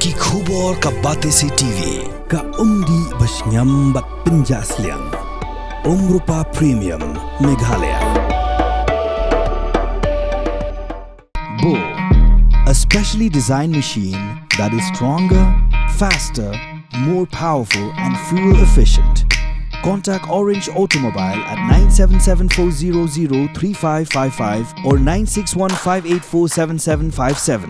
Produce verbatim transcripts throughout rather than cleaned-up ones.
Ki khubor ka Batesi T V, ka umdih ba shngiam bad pynjah sliang. Umrupa Premium, Meghalaya. Bo, a specially designed machine that is stronger, faster, more powerful and fuel efficient. Contact Orange Automobile at nine seven seven four zero zero three five five five or nine six one five eight four seven seven five seven.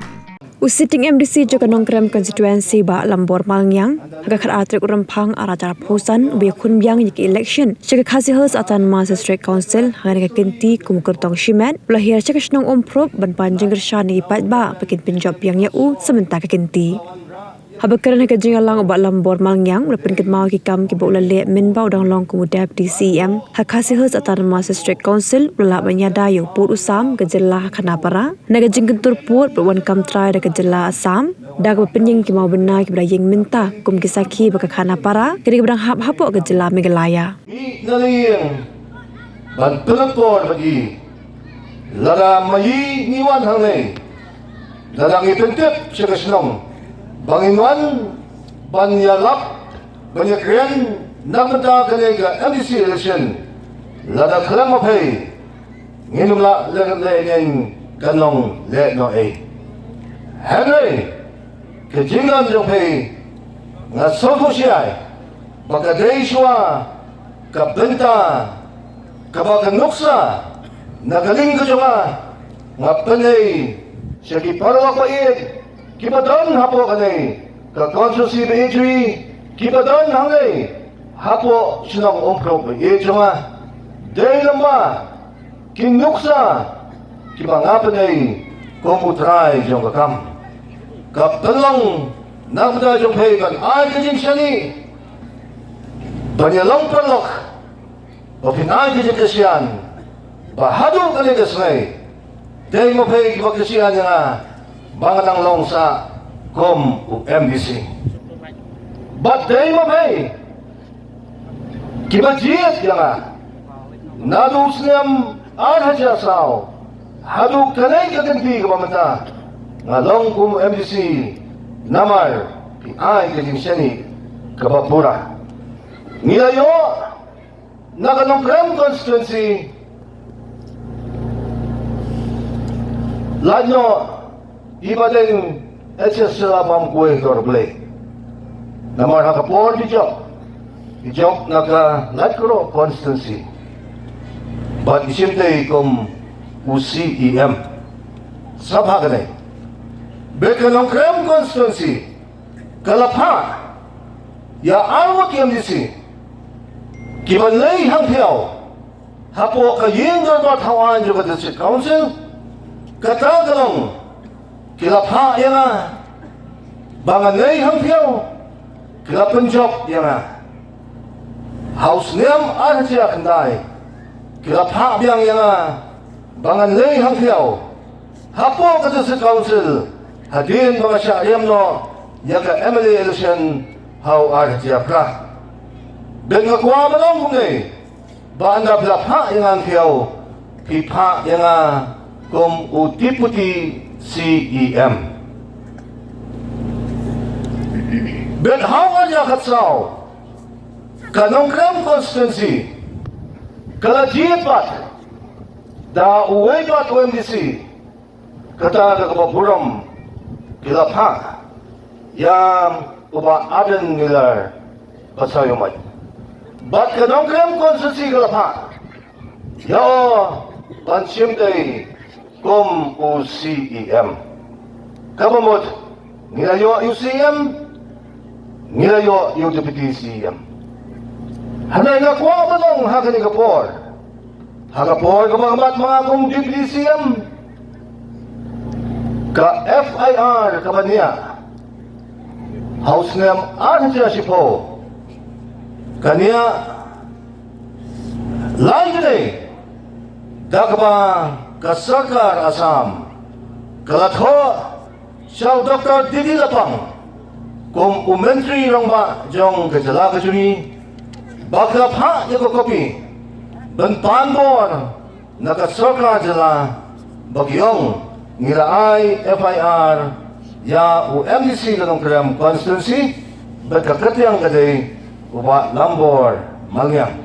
U Sitting M D C jong ka Nongkrem Constituency, Bah Lambor Malngiang, ha ka khatar tarik u Rymphang arhajar arphew san, u ba ïakhun biang ïa ka election sha ka Khasi Hills Autonomous District Council, ha kane ka kynti kum u kyrtong shimet u la hiar sha ka shnong Umphrup ban pan jingkyrshan ïa ki paidbah ba kin pynjop biang ïa u sa mynta ka kynti. Haba kren ha ka jingïalang, u Bah Lambor Malngiang u la pynkynmaw ïa ki kam kiba u la leh mynba u dang long kum u Deputy C E M ha Khasi Hills Autonomous District Council. U la lah ban ïada ïa u pud u sam ka jylla ha Khanapara na ka jingkyntur pud bad wan kam trai da ka jylla Assam, da kaba pynïeng ïa ki mawbynna kiba la ïeng mynta kum ki sakhi ba ka Khanapara ka dei kaba dang hap hapoh ka jylla Meghalaya. Mih na lyngngoh ban pynlut por bad ngi. Lada ma ngi ngi wan hangne, lada ngi pyntip sha ka shnong ba ngin wan ban ïalap, ban ïakren na ka bynta kane ka M D C election, lada khlem ma phi, ngin ym lah leh, leh ngin kan long leh noh ei. Hynrei ka jingdon jong phi, nga sngewthuh shai ba ka dei shuwa ka bynta kaba ka nuksa na ka liang ka jong nga, nga pynlong sha ki paralok ba ïeit kiba don hapoh kane ka constituency ba ïeit jong ngi, kiba don hangne hapoh shnong Umphrup ba ïeit jong nga. Dei lem bad ki nuksa kiba nga pynlong kum u trai jong ka kam, ka pynlong na ka bynta jong phi ban ai ka jingshaniah, ban ïalong paralok, ba phin ai ka jingkyrshan ba haduh kane ka sngi dei ma phi kiba kyrshan ïa nga ba nga dang long sah kum u M D C. Bad dei ma phi kiba jied ïa nga naduh u snem ar hajar saw haduh kane ka kynti kaba mynta, nga long kum u M D C namar phi ai ka jingshaniah kaba pura. Ngi la ïoh na ka Nongkrem constituency, lait noh i Bah Deng H S Shylla Bamkwe Dorblei. Namar ha ka por ba i jop, i jop na ka Laitkroh constituency, bad i shim tei kum u C E M. Sngap ha kane, bad ka Nongkrem constituency ka la phah ïa arngut ki M D C kiban leit hangphiaw hapoh ka ïing dorbar thaw aiñ jong ka District Council. Kata ka long, ki la phah ïa nga ba ngan leit hangphiaw, ki la pynjop ïa nga. Ha u snem ar hajar khyndai, ki la phah biang ïa nga ba ngan leit hangphiaw hapoh ka District Council hadien ba nga shah riam noh ïa ka M L A election ha u ar hajar phra. Bad nga kwah ban ong kumne, ba ynda phi la phah ïa nga hangphiaw, phi phah ïa nga kum u Deputy C E M. Bad ha u ar hajar khatsaw, ka Nongkrem constituency ka la jied pat da uwei pat u M D C, kata da kaba burom ki la phah ïa u Bah Ardent Miller Basaiawmoit. Bad ka Nongkrem constituency ka la phah ïa u ban shim tei kum u C E M. Kaba mut, ngi la ïoh ïa u C E M, ngi la ïoh ïa u Deputy C E M. Hynrei nga kwah ban ong ha kane ka por, ha ka por kaba nga bat ma nga kum Deputy C E M, ka F I R kaba niah ha u snem ar hajar shiphew, ka niah lai kane da kaba ka sorkar Assam ka la thoh sha u Doctor D D Lapang kum u Myntri Rangbah jong ka jylla ka jong ngi, ba ka la phah ïa ka kopi ban pan bor na ka sorkar jylla, ba ki ong ngi la ai F I R ïa u M D C ka Nongkrem constituency, bad ka kyrteng ka dei u Bah Lambor Malngiang.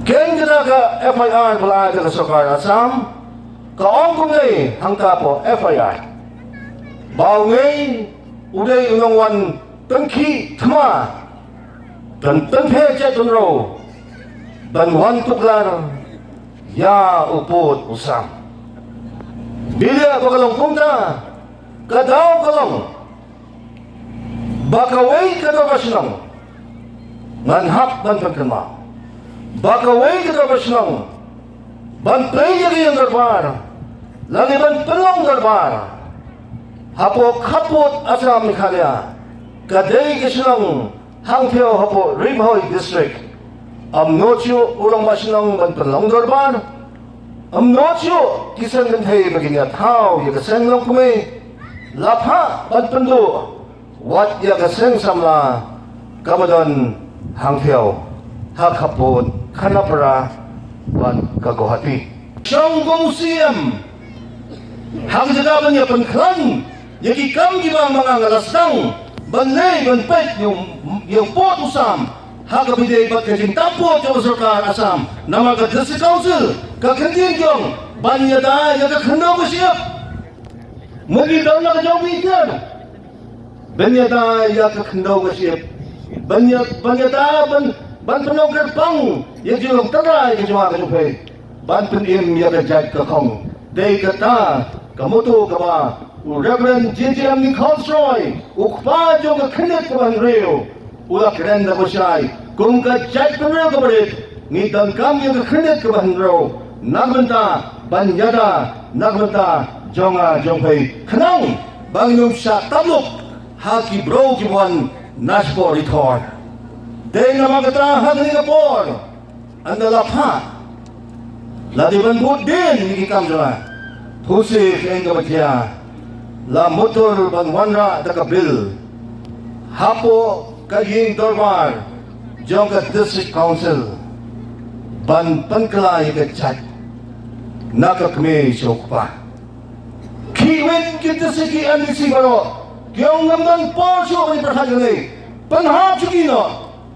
Kane ka dei ka F I R ba la ai da ka sorkar Assam, ka ong kumne hangta hapoh F I R ba u ngei u dei u nongwan pynkhih thma, ban pynpher jaitbynriew, ban wan tuklar ïa u pud u sam. Bad ïa ba ka long kumta, ka daw ka long ba kawei ka dorbar shnong, ngan hap ban pynkynmaw, ba kawei ka dorbar shnong ban plie ïa ka ïing dorbar lane ban pynlong dorbar hapoh khappud Assam Meghalaya, ka dei ka shnong Hangthiew hapoh Ri Bhoi District. Ym nud shuh u rangbah shnong ban pynlong dorbar, ym nud shuh ki seng kynthei ba kin ïathaw ïa ka seng longkmie, la phah ban pynduh wat ïa ka seng samla kaba don hangthiew ha khappud Khanapara bad ka Guwahati. Shong kum u Siem ha ka jaka ban ïa pynkhlaiñ ïa ki kam kiba nga nga la sdang ban leh ban peit ïa u, ïa u pud u sam ha kaba ïadei bad ka jingtap pud jong ka sorkar Assam. Namar ka District Council ka kyntiew jong ban ïada ïa ka khyndew ka shyiap. Mut ngi don la ka jong ngi kian ban ïada ïa ka khyndew ka shyiap, ban ïa, ban ïada, ban, ban pynlong kyrpang ïa ka jinglong tynrai ka jong nga ka jong phi, ban pynim ïa ka jait ka khong. Dei kata ka motto kaba u Reverend J J M Nichols Roy, u kpa jong ka khyndiat kaba hynriew, u la kren da kaba shai kum ka jaitbynriew kaba rit. Ngi donkam ïa ka khyndiat kaba hynriew na ka bynta ban ïada, na ka bynta jong nga jong phi, khnang ba ngin ym shah tymmen ha ki briew kiba wan na shapoh ri thor. Dei namar kata ha kane ka por, ynda la phah, la dei ban bud dien ïa ki kam jong nga, phusi ka ïing kaba thiah, la mutdur ban wanrah da ka bill hapoh ka ïing dorbar jong ka District Council ban pynkylla ïa ka jait na ka kmie sha u kpa. Ki win ki District, ki M D C baroh, ki ong ngam don por shuh ban pyrkhat ïa kane. Pynhap shuh ki noh.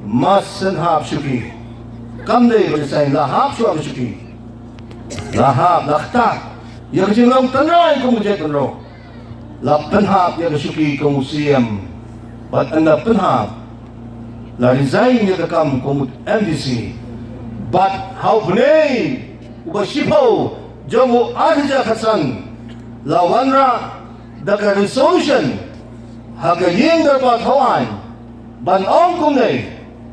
Mas pynhap shuh ki. Kam dei ba dei saiñ, la hap shuh ki shuh ki. La hap, la ktah ïa ka jinglong tynrai kum ka jaitbynriew. La pynhap ïa ka shuh ki kum u Siem. Bad ynda pynhap, la resign ïa ka kam kum u M D C. Bad ha u bnai uba shiphew jong u arhajar khatsan, la wanrah da ka resolution ha ka ïing dorbar thawaiñ ban ong kumne,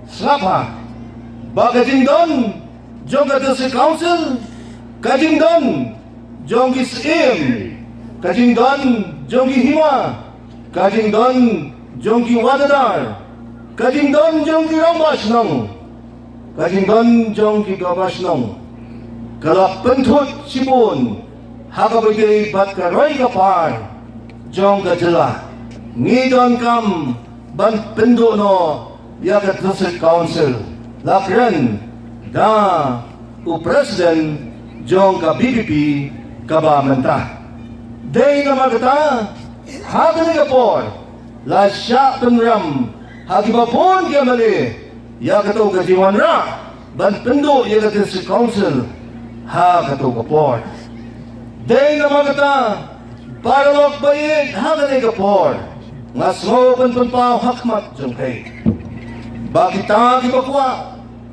sngap ha, ba ka jingdon jong ka District Council, ka jingdon jong ki syiem, ka jingdon jong ki hima, ka jingdon jong ki wahadar, ka jingdon jong ki rangbah shnong, ka jingdon jong ki dorbar shnong, ka la pynthut shibun ha kaba ïadei bad ka roi ka par jong ka jylla. Ngi donkam ban pynduh noh ïa ka District Council, la kren da u President jong ka V P P kaba mynta. Dei namar kata ha kane ka por la shah pynrem ha kiba bun ki M L A ïa kato ka jingwanrah ban pynduh ïa ka District Council ha kato ka por. Dei namar kata, paralok ba ïeit, ha kane ka por nga sngew ban pynpaw ha khmat jong phi ba kita kiba kwah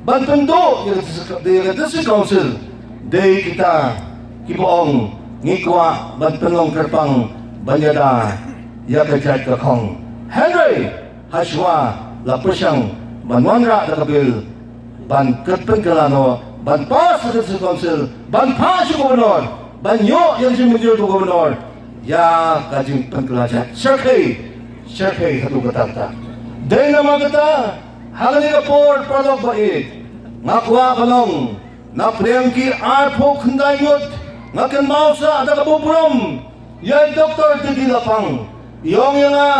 ban pynduh ïa ka District, ïa ka District Council, dei kita kiba ong ngi kwah ban pynlong kyrpang ban ïada ïa ka jait ka khong. Hynrei hashwa la pyrshang ban wanrah da ka bill ban kyrpang kylla noh, ban pass da ka District Council, ban pass sha u Governor, ban ïoh ïa ka jingmynjur ka Governor ïa ka jingpynkylla jait. Syrkhei, syrkhei haduh katta katta. Dei namar kata ha kane ka por, paralok ba ïeit, nga kwah ban ong, na pdeng ki arphew khyndai ngut, nga kynmaw sa da kaba burom ïa i Doktor Didi Lapang. I ong ïa nga,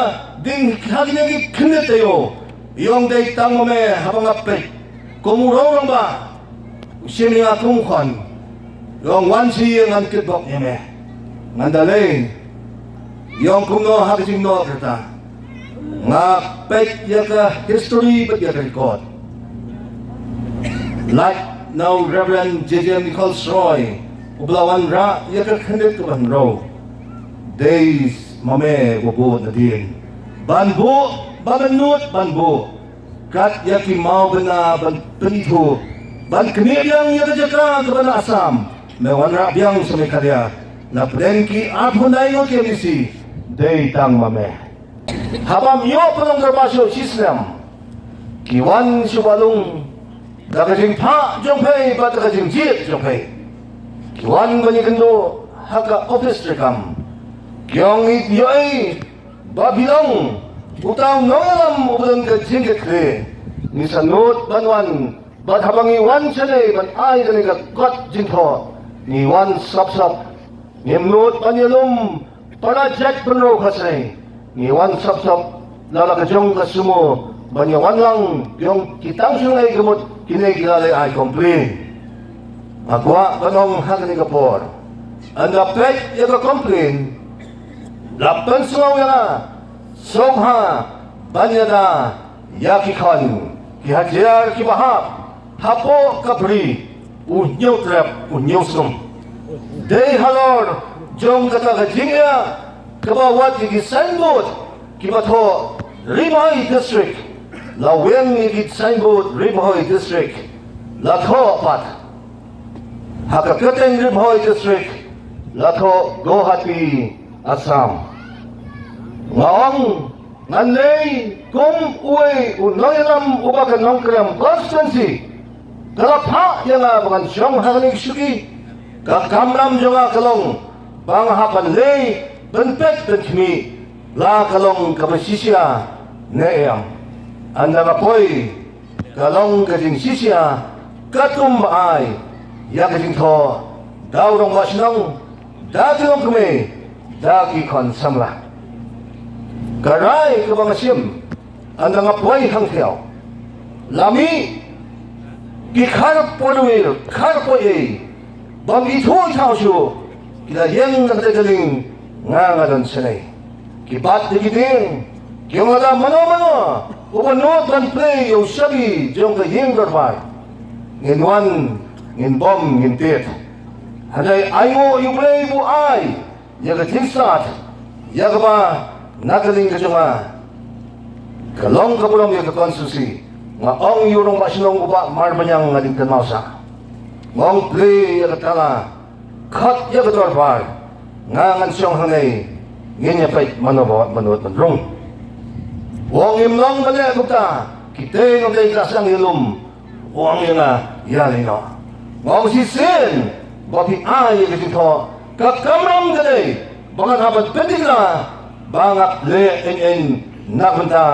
ding ha kine ki khyndiat taïew, i ong, dei tang ma me haba nga peit kum u rangbah, u shim ïa nga kum u khun. I ong, wan sha ïing, ngan kitbok ïa me. Ngan da leit. Ïong kumno ha ka jingnoh kata, nga peit ïa ka history bad ïa ka record. Lait na u Reverend J J Nichols Roy, uba la wanrah ïa ka khyndiat kaba hynriew. Dei ma me uba bud nadien. Ban buh, ban nud, ban buh. Kat ïa ki mawbynna ban pynithuh, ban knieh biang ïa ka jaka kaba na Assam, me wanrah biang sha Meghalaya. Na pdeng ki arphew nai ngut ki M D C, dei tang ma me. Haba ym ïoh pynlong dorbar shuh shisnem, ki wan sha Bawlung da ka jingphah jong phi bad da ka jingjied jong phi. Ki wan ban ïakynduh ha ka office treikam. Ki ong, ngi ïohi ba phi long uta u nongïalam uba don ka jingkitkhlieh. Ngi sngewbha ban wan, bad haba ngi wan shane ban ai kane ka kot jingthoh, ngi wan sop sop. Ngim nud ban ïalum para jaitbynriew ha shane. Ngi wan sop sop la la ka jong ka sumo ban ïa wan lang jong ki tang shyngai ka mut kine ki la leh ai complain. Nga kwah ban ong ha kane ka por, ynda peit ïa ka complain, la pynsngew ïa nga, sngewbha ban ïada ïa ki khon, ki hajar kiba hap hapoh ka bri, u Hynñiewtrep, u Hynñiewsngewsih. Dei halor jong kata ka jingeh kaba wat ïa ki signboard kiba thoh Ri Bhoi District, la weng ïa ki signboard Ri Bhoi District, la thoh pat ha ka kyrteng Ri Bhoi District, la thoh Guwahati, Assam. Nga ong, ngan leh kum uwei u nongïalam uba ka Nongkrem constituency ka la phah ïa nga ba ngan shong ha kane ka shuki. Ka kamram jong nga ka long ba nga hap ban leh, ban peit, ban khmih, la ka long kaba shisha ne em. Ynda nga poi, ka long ka jingshisha katkum ba ai ïa ka jingthoh da u rangbah shnong, da ki longkmie, da ki khun samla. Ka rai kaba nga shim ynda nga poi hangta, la mih ki kharpoi wei, kharpoi ei, bym ithuh ithaw shuh, ki la ïeng na kata ka liang, nga nga don shane. Ki bat ïa ki dieng, ki ong, lada mano mano uba nud ban plie ïa u shabi jong ka ïing dorbar, ngin wan, ngin bom, ngin tied. Hynrei ainguh ïa U Blei ba u ai ïa ka jingstad ïa kaba na ka liang ka jong nga, ka long ka burom ïa ka constituency. Nga ong ïa u rangbah shnong u Bah Marbaniang, nga dang kynmaw sha, nga ong, plie ïa ka tala, khot ïa ka dorbar, nga ngan shong hangne, ngin ïa peit mano ba wat, mano ban rung. U ong, ngim long ban leh kumta, kitei nongtei ki la sdang ïalum. U ong ïa nga, ïa lei noh. Nga ong, shisien ba phi ai ïa ka jingthoh, ka kamram ka dei ba ngan hap ban pyntikna ba nga leh eiei na ka bynta